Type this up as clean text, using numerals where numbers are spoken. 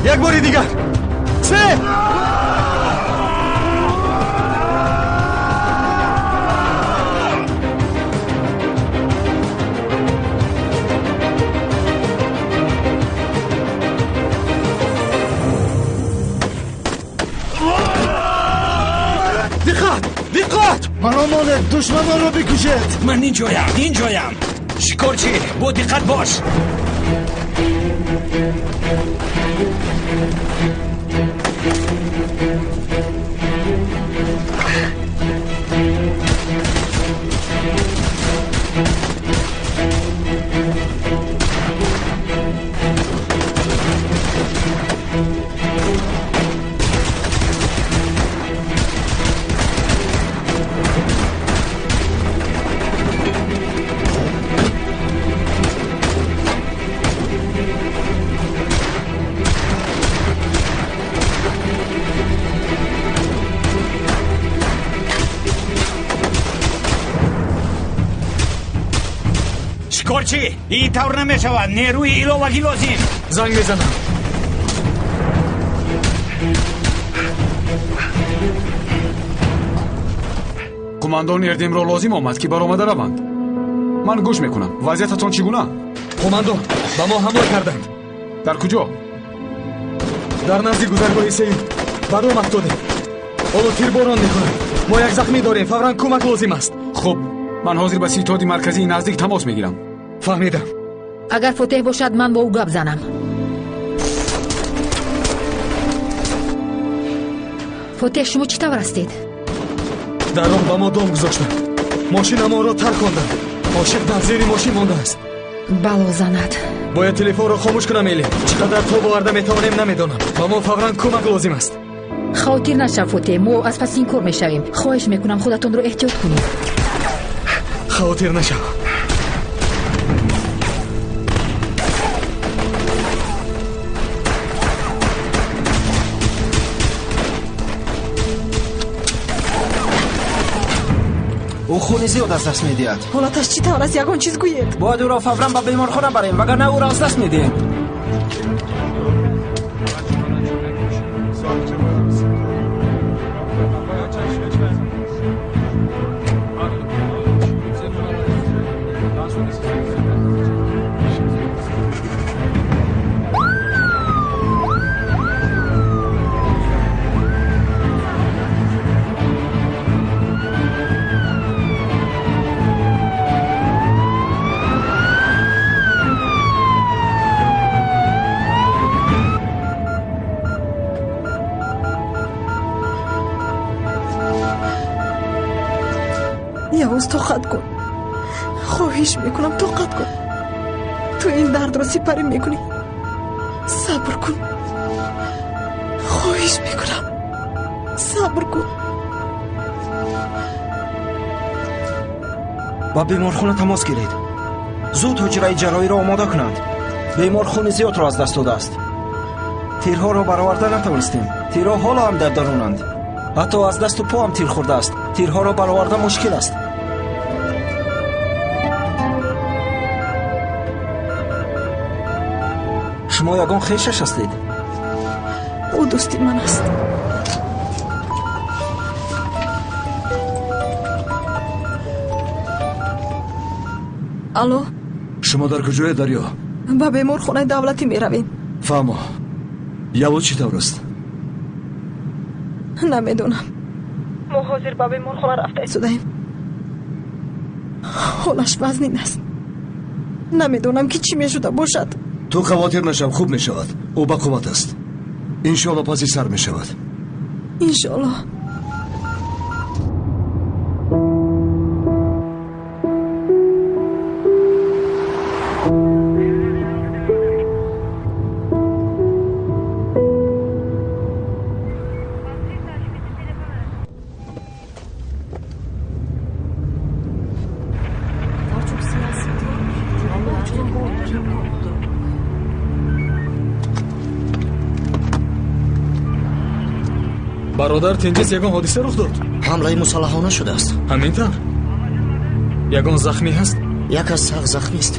Як бори дигар. Се. Диққат! Диққат! Маро монед, душманонро бикушед. Ман инҷоям, инҷоям. Шикорчӣ, бо диққат бош. Шикорчӣ, ин тавр намешавад. Нерӯи иловагӣ лозим. Занг мезанам. Қумандон Эрдемро лозим омад, ки баромада раванд. Ман гӯш мекунам. Вазъиятатон чӣ гуна? Қумандон, ба мо ҳамла карданд. Дар куҷо? Дар назди гузаргоҳи сеюм. Ба дом афтодем. Ҳоло тирборон мекунанд. Мо як захмӣ дорем. Фавран кӯмак лозим аст. Хуб, ман ҳозир ба ситоди марказии наздик тамос мегирам. Фаҳмидам. Агар Фотеҳ бошад, ман бо ӯ гап занам. Фотеҳ, шумо чӣ тавр ҳастед? Дар роҳ ба мо дом гузоштанд. Мошинамонро тарконданд. Ошиқ дар зери мошин мондааст. Бало занад. Бояд телефонро хомӯш кунам, Элин. Чӣ қадар тоб оварда метавонем, намедонам. Ба мо фавран кӯмак лозим аст. Хавотир нашав, Фотеҳ, мо аз паси ин кор мешавем. Хоҳиш мекунам, худатонро эҳтиёт кунед. Хавотир нашав. Ӯ хуни зиёд аз даст медиҳад. Ҳолаташ чӣ тавр аст? Ягон чиз гӯед. Бояд ӯро фавран ба беморхона барем, вагарна ӯро аз даст медиҳем. Явуз, тоқат кун. Хоҳиш мекунам, тоқат кун. Ту ин дардро сипарӣ мекунӣ. Сабр кун. Хоҳиш мекунам, сабр кун. Ба беморхона тамос гиред. Зуд ҳуҷраи ҷарроҳиро омода кунанд. Бемор хуни зиёдро аз даст додааст. Тирҳоро бароварда натавонистем. Тирҳо ҳоло ҳам дар дарунанд. Ҳатто аз дасту по ҳам тир хӯрдааст. Тирҳоро бароварда мушкил аст. Шумо ягон хешаш ҳастед? Ӯ дӯсти ман аст. Алло? Шумо дар куҷое, Дарё? Ба беморхонаи давлатӣ меравем. Фаҳмо. Явуз чӣ тавр аст? Намедонам. Мо ҳозир ба беморхона рафта истодаем. Ҳолаш вазнин аст. Намедонам, ки чӣ мешуда бошад. Ту хавотир нашав, хуб мешавад. Ӯ ба қувват аст. Иншоалло паси сар мешавад. Иншоалло. Бародар Тенгиз, ягон ҳодиса рух дод? Ҳамлаи мусаллаҳона шудааст. Ҳамин тавр? Ягон захмӣ ҳаст? Як кас сахт захмист.